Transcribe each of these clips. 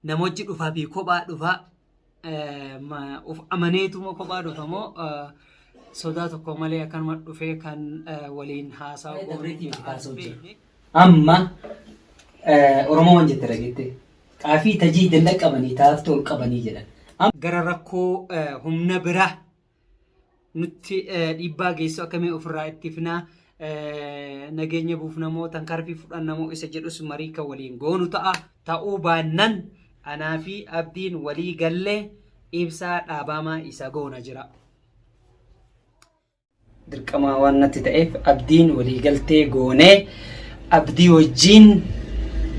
Nama wajji dhufaa fi kophaa dhufaa of amaneetuma kophaa dhufa moo sodaa tokko malee akkanuma dhufee kan waliin haasaa Dabreetii miti kaasuu jira. Amma Oromoo waan jette dhageette. Xaafii tajii danda qabanii taaftuu ol qabanii jedhan. Gara rakkoo humna biraa nutti dhiibbaa geessu akkamii ofirraa ittifnaa, nageenya buufna moo tankaarfii fudhanna moo isa jedhus marii kan waliin goonu ta'a. Ta'uu baannan anaa fi Abdiin walii gallee ibsaa dhaabaamaa isa goona jira. Dirqamaa waan natti ta'eef Abdiin walii galtee goonee Abdii wajjiin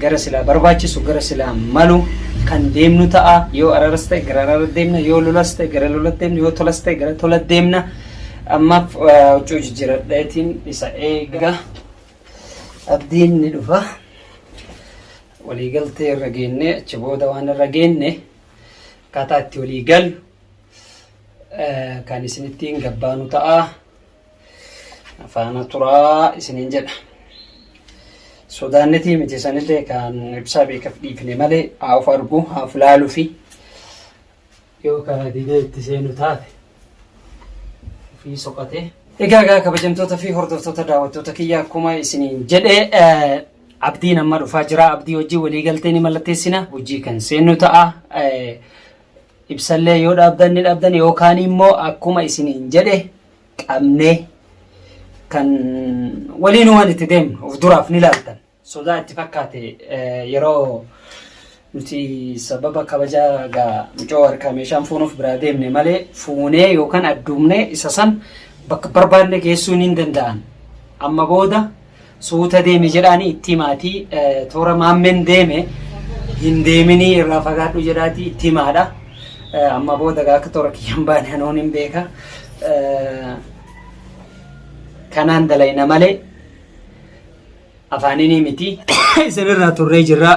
gara silaa barbaachisu gara silaa malu kan deemnu ta'a. Yoo araras ta'e gara araara deemna, yoo lolas ta'e gara lola deemna, yoo tolas ta'e gara tola deemna. Ammaaf huccuu jijjiiradheetiin isa eega. Abdiin ni dhufa. Walii galtee irra geennee achi booda waan irra geenne akkaataa itti walii galu kan isinittiin gabbaanu ta'a. Faana turaa isiniin jedha. Sodaannetii miti sanillee kan ibsaa beekaf dhiifne malee haa of argu haa of laalu fi yoo kana didee itti seenu taate ofii soqatee. Egaa kabajamtoota fi hordoftoota daawwattoota kiyya akkuma isiniin jedhe Abdiin amma dhufaa jira. Abdii hojii waliigaltee ni mallatteessina. Hojii kan seennu ta'a. Ibsallee yoo dhaabdan ni dhaabdan yookaan immoo akkuma isiniin jedhe qabnee kan waliin waan itti deemnu of duraaf ni laaltan. Sodaa itti fakkaate yeroo nuti sababa kabajaa gaa mucoo harkaa meeshaan fuunuuf biraa deemne malee fuunee yookaan adduumnee isa san bakka barbaanne geessuun hin danda'an. Amma booda Suuta deemi jedhaani itti himaatii toora maammeen deeme hin deeminii irraa fagaadhu jedhaatii itti himaadha. Amma booda gaa akka toora kiyyan baane anoon hin beeka. Kanaan dalayna malee afaaninii miti. Isinirraa turree jirra.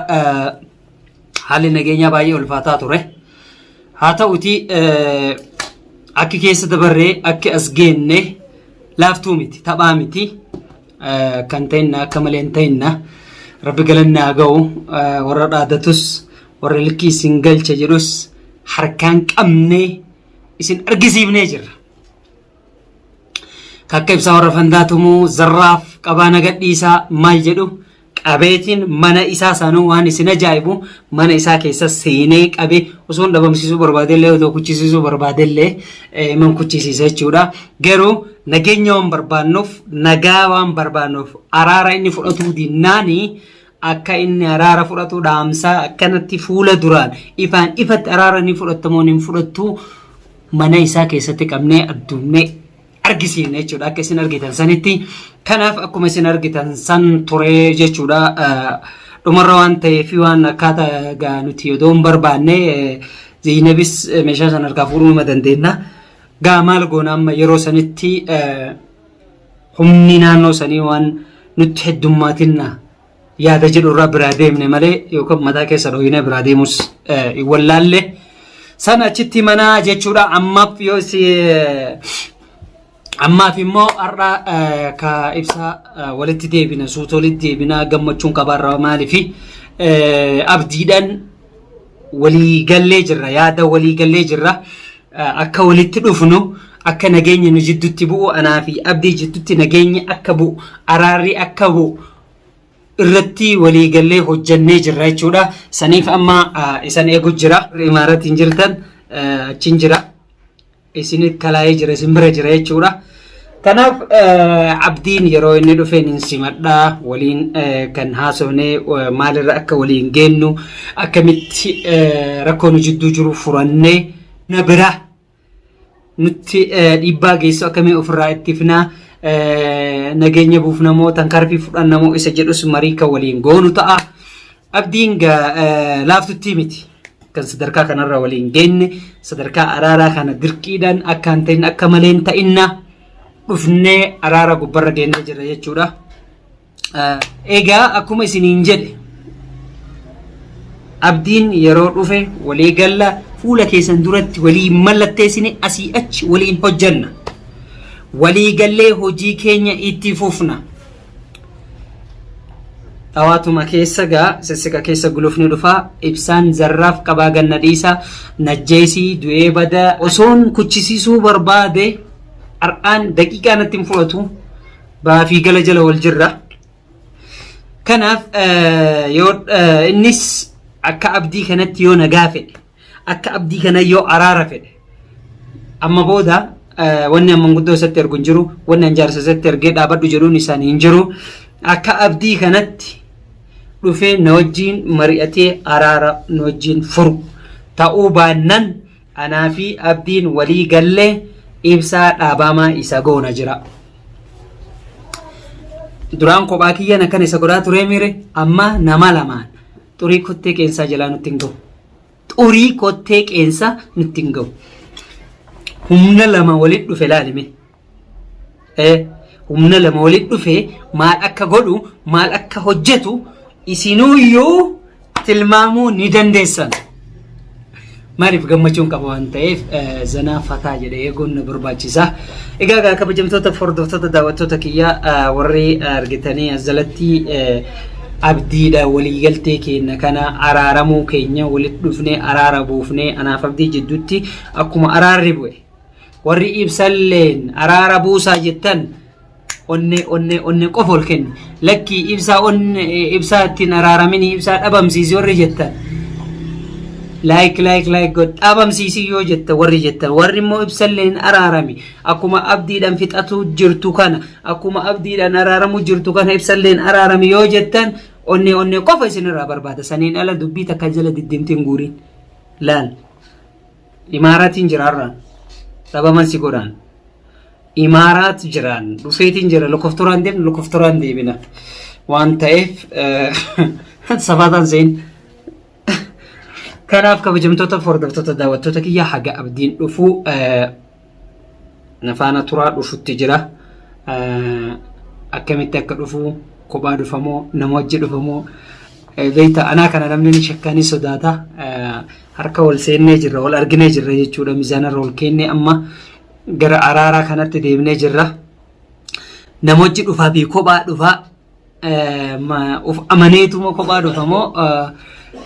Haalli nageenyaa baay'ee ulfaataa ture. Haa ta'uti akki keessa dabarree akki as geenne laaftuu miti taphaa miti kan ta'inna akka malee hin ta'inna rabbi galanni haa ga'u warra dhaadatus warra likkii isin galcha jedhus harkaan qabnee isin argisiifnee jirra. Kakka ibsaa warra fandaa tumuu zarraaf qabaa na gadhiisaa maal jedhu qabeetiin mana isaa sanuu waan isin ajaa'ibu mana isaa keessa seenee qabee osoo hin dhabamsiisuu barbaadellee otoo kuchisiisuu barbaadellee man kuchisiisa jechuudha. Garuu nageenya waan barbaannuuf nagaa waan barbaannuuf araara inni fudhatuu dinnaanii akka inni araara fudhatu dhaamsaa akkanatti fuula duraan ifaan ifatti araara ni fudhattamoo hin fudhattu mana isaa keessatti qabnee adduumnee argisiifne jechuudha akka isin argitan sanitti. Kanaaf akkuma isin argitan san ture jechuudha. Dhumarra waan ta'eef waan akkaataa gaa nuti odoo hin barbaanne Zeynabis meeshaa sana harkaa fuudhuu nima dandeenya. Gaa maal goona amma yeroo sanitti humni naannoo sanii waan nutti heddummaatinna yaada jedhu irraa biraa deemne malee yookaan mataa keessa dhooyinee biraa deemus hin wallaalle. Sana achitti manaa jechuudha ammaaf yoo si ammaaf immoo har'a ka ibsaa walitti deebina suuta walitti deebina gammachuun qabaarra maaliifi abdiidhaan walii gallee jirra yaada walii gallee jirra akka walitti dhufnu akka nageenya nu jidduutti bu'u anaa fi abdii jidduutti nageenyi akka bu'u araarri akka bu'u irratti walii gallee hojjannee jirra jechuudha. Saniif amma isan eegu jira. Imaaratiin jirtan achiin jira. Isin kalaa'ee jira isin bira jira jechuudha. Kanaaf abdiin yeroo inni dhufe nin simadha waliin kan haasofne maalirra akka waliin geennu akkamitti rakkoo nu jidduu jiru furannee na bira nutti dhiibbaa geessu akkamii ofirraa ittifnaa nageenya buufna moo tankaarfii fudhanna moo isa jedhus marii kan waliin goonu ta'a. Abdiin laaftuttii miti. Kan sadarkaa kanarra waliin geenne sadarkaa araaraa kana dirqiidhaan akka hin ta'in akka malee hin ta'inna dhufnee araara gubbarra geennee jirra jechuudha. Egaa akkuma isiniin jedhe abdiin yeroo dhufe walii galla fuula keessan duratti walii mallatteessine asii achi waliin hojjanna. Walii gallee hojii keenya itti fufna. Dhawaatuma keessa gaa sissiqa keessa gulufni dhufaa ibsaan zarraaf qabaa ganna dhiisa najjeesii du'ee bada osoon kuchisiisuu barbaade har'aan daqiiqaa natti hin fudhatu baafii gala jala wal jirra. Kanaaf yoo innis akka abdii kanatti yoo nagaa fedhe akka abdii kana yoo araara fedhe amma booda wanni an manguddoo isatti ergu hin jiru wanni an jaarsa isatti ergee dhaabadhu jedhuun isaanii hin jiru akka abdii kanatti dhufee na wajjiin mari'atee araara na wajjiin furu ta'uu baannan anaa fi abdiin walii gallee ibsaa dhaabaamaa isa goona jira. Duraan kophaa kiyyan akkana isa godhaa turee miire amma nama lamaan xurii kottee qeensaa jalaa nutti hin gahu. Xurii kottee qeensaa nutti hin gahu. Humna lama walitti dhufe laalime. Humna lama walitti dhufe maal akka godhu maal akka hojjetu isinuyyuu tilmaamuu ni dandeessan. Maaliif gammachuun qaba waan ta'eef zanaa fataa jedhee eeguun na barbaachisa. Egaa egaa kabajamtoota hordoftoota daawwattoota kiyyaa warri argitanii as jalatti abdiidha waliigaltee keenya kana araaramuu keenya walitti dhufnee araara buufnee anaaf abdii jidduutti akkuma araarri bu'e warri ibsalleen araara buusaa jettan onnee onnee onnee qofa ol kenni lakkii ibsaa onnee ibsaa ittiin araaramini ibsaa dhabamsiisi warri jettan like like like god dhabamsiisi yoo jetta warri jettan warri immoo ibsallee hin araarami akkuma abdiidhaan fixatu jirtu kana akkuma abdiidhaan araaramu jirtu kana ibsallee hin araarami yoo jettan onnee onnee qofa isinirraa barbaada saniin ala dubbii takka jala diddeemteen guuriin laal imaaraatiin jiraarraan dhabaman si godhaan. Imaaraat jiraan dhufeetiin jira lokoftoraan deemna lokoftoraan deebina waan ta'eef safaataan seen. Kanaaf kabajamtoota hordoftoota daawwattoota kiyya haga abdiin dhufu nafaana turaa dhufutti jira. Akkamitti akka dhufu kophaa dhufamoo nama wajji dhufamoo beekta anaa kana namni ni shakkaa ni sodaata harka wal seennee jirra wal arginee jirra jechuudha miizaanarra ol keennee amma gara araaraa kanatti deemnee jirra. Namochi dhufaa fi kophaa dhufaa of amaneetuma kophaa dhufa moo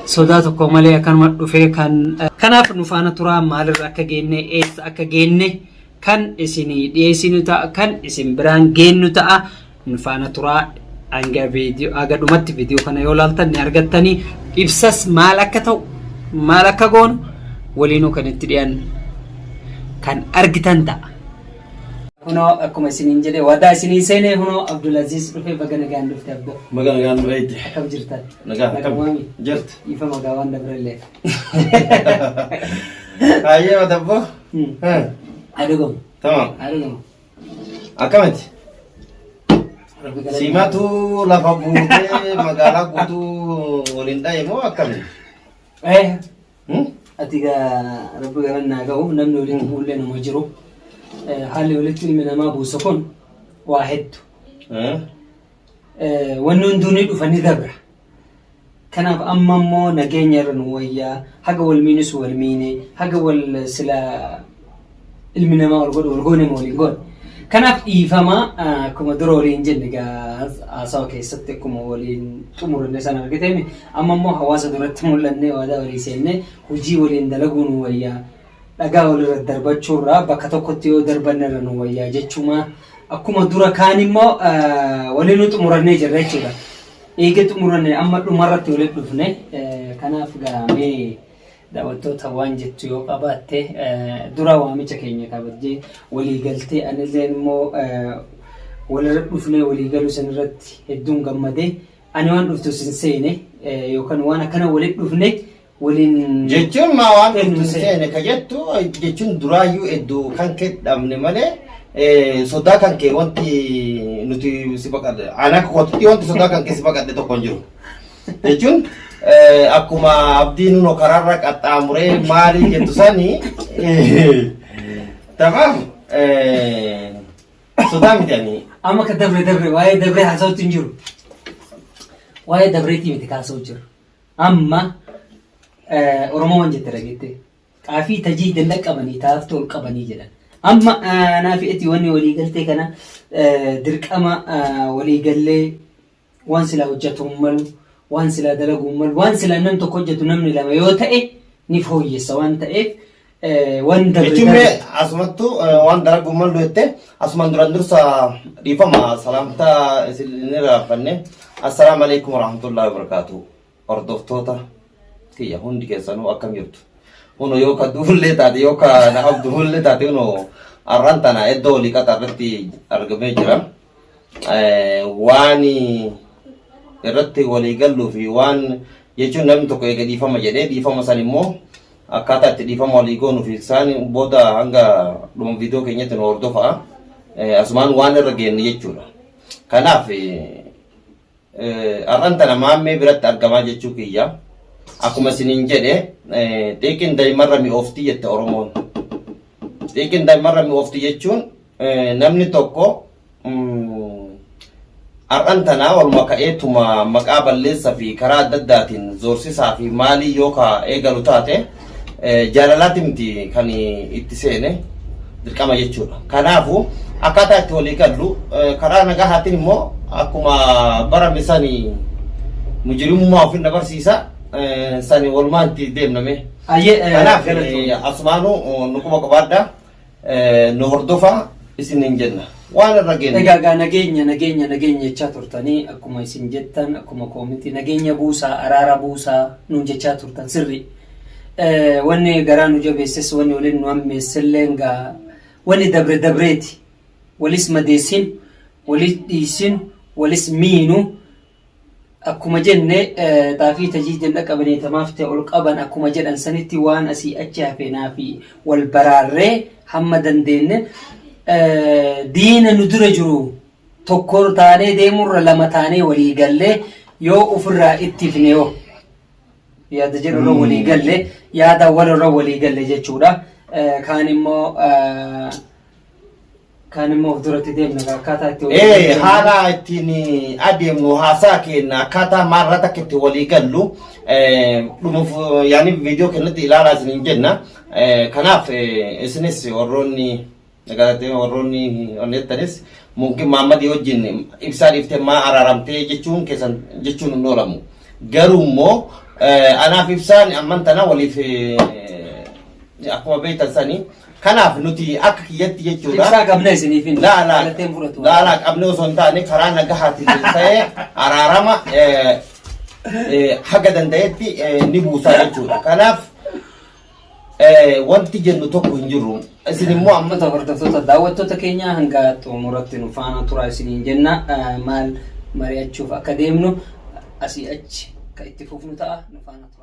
sodaa tokko malee akkanuma dhufee kan kanaaf nu faana turaa maalirra akka geenne eessa akka geenne kan isinii dhiyeessinu ta'a kan isin biraan geennu ta'a nu faana turaa hanga viidiyoo haga dhumatti viidiyoo kana yoo laaltan ni argattanii ibsas maal akka ta'u maal akka goonu waliinuu kan itti dhiyaannu kan argitan ta'a. Kunoo akkuma isiniin jedhe waadaa isiniin seenee kunoo Abdulaziz dhufee baga nagaan dhufte Abdoo. Baga nagaan nu eegde. Akkam jirtan? Nagaa akkam Nagawaami. jirti? Dhiifama gaa waan dabrellee. Hayyee matabboo. Adugum. Tamam. Adugum. Akkamiti? Rabbi galata. Simatu lafa guutee magaalaa guutuu waliin dha'e moo akkami? Eh, ati gaa rabbi galan naa ga'u namni walitti bu'ullee nama jiru. Haalli walitti ilmi namaa buusu kun waa hedduu. Wanni hunduu ni dhufa ni dabra. Kanaaf amma immoo nageenya irra nu wayyaa haga wal miinus wal miine haga wal sila ilmi namaa wal godhu wal goone moo waliin goone. Kanaaf dhiifama akkuma dura waliin jenne egaa haasawa keessatti akkuma waliin xumuranne sana argiteemi amma immoo hawaasa duratti mul'annee waadaa walii seennee hojii waliin dalaguu nu wayyaa dhagaa walirra darbachuurraa bakka tokkotti yoo darbanne irra nu wayyaa jechuuma akkuma dura kaan immoo waliin nu xumurannee jirra jechuudha. Eega xumuranne amma dhumarratti walitti dhufne kanaaf gaamee daawwattoota waan jettu yoo qabaatte dura waamicha keenya kabajjee walii galtee anillee immoo walirra dhufnee walii galuu san irratti hedduun gammadee ani waan dhuftu sin seene yookaan waan akkana walitti dhufne waliin Jechuun maa waan Kennu dhuftu seene. seene ka jettu jechuun duraayyuu hedduu kan kee dhabne malee sodaa kan kee wanti nuti si baqadhe ani akka kootitti wanti sodaa kan kee si baqadhe tokko hin jiru. Jechuun akkuma abdiin nuno karaarra qaxxaamuree maalii jettu sani tamaam sodaa miti ani. Amma ka dabre dabre waa'ee dabree haasa'utti hin jiru. Waa'ee dabreetii miti kaasa'u jiru. Amma Oromoo waan jette dhageette. Xaafii tajii dalla qabanii taaftu ol qabanii jedhan. Amma anaa fi ati wanni walii galtee kana dirqama walii gallee Waan silaa hojjetu hin malu, waan silaa dalaguu hin malu, waan silaa namni tokko hojjetu namni lama yoo ta'e ni fooyyessa waan ta'eef waan dabre Jechuun mee darbe. asumattu waan dalaguu mallu jette asumaan duraan dursa dhiifama salaamtaa isin irraanfanne. Assalaamu alaikum warahmatullahi wabarakatuh. Hordoftoota kiyya hundi keessanuu akkam jirtu? Huno yoo ka duullee taate yoo ka na abduullee taate huno arraan tana iddoo walii qaxarratti argamee jira. Waan irratti walii galluu fi waan jechuun namni tokko eega dhiifama jedhee dhiifama san immoo akkaataa itti dhiifama walii goonuu fi isaan booda hanga dhuma viidiyoo keenyatti nu hordofaa. Asumaan waan irra geenne jechuudha. Kanaaf Har'an tana maammee biratti argamaa jechuu kiyya. Akkuma isiniin jedhe xiiqiin daa'imarra mi'oofti jette Oromoon. Xiiqiin daa'imarra mi'oofti jechuun namni tokko har'an tana waluma ka'eetuma maqaa balleessa fi karaa adda addaatiin zoorsisaa fi maalii yoo ka eegalu taate jaalalaati miti kan itti seene dirqama jechuudha. Kanaafu akkaataa itti walii gallu karaa nagahaatiin immoo akkuma barame sani mujrimummaa ofin dabarsiisa sani walumaan itti deemname. Ayyee Kanaaf galatoomi. asumaanuu nu quba qabaadha nu hordofa isiniin jenna. Waan irra geenne. Egaa gaa nageenya nageenya nageenya jechaa turtanii akkuma isin jettan akkuma koomitii nageenya buusaa araara buusaa nuun jechaa turtan sirrii. Wanni garaa nu jabeesses wanni waliin nu hammeesselleen gaa wanni dabre dabreeti. Walis madeessinu, walis dhiisinu, walis miinu akkuma jenne xaafii tajiijan dhaqqabanii tamaaf ta'e ol qaban akkuma jedhan sanitti waan asii achi hafe naafi wal baraarree hamma dandeenne diina nu dura jiru tokko taanee deemurra lama taanee walii gallee yoo ofirraa ittifne yoo yaada jedhu irra walii galle yaada wal irra walii galle jechuudha. Kaan immoo kaan immoo of duratti deemna akkaataa itti walii gallu. Haala ittiin adeemnu haasaa keenya akkaataa maalirratti akka itti walii gallu dhumuuf yaani viidiyoo keenyatti ilaalaa isiniin jenna. Kanaaf isinis warroonni Galatee warroonni onnettanis mumkin Maammadii wajjin ibsaa dhiiftee maa araaramtee jechuun keessan jechuun hin oolamu. Garuu immoo anaaf ibsaan amman tana waliif akkuma beektan sani. Kanaaf nuti akka kiyyatti jechuudha. Ibsaa qabna isiniif hin Laa laa galateen fudhatu. laa laa qabne osoo hin taane karaa nagahaatiin ta'ee araarama haga danda'etti ni buusaa jechuudha. Kanaaf Wanti jennu tokko hin jiru. Isin immoo amma Hordoftoota hordoftoota daawwattoota keenya hanga xumuratti nu faana turaa isiniin jenna. Maal mari'achuuf akka deemnu asii achi kan itti fufnu ta'a nu faana turaa.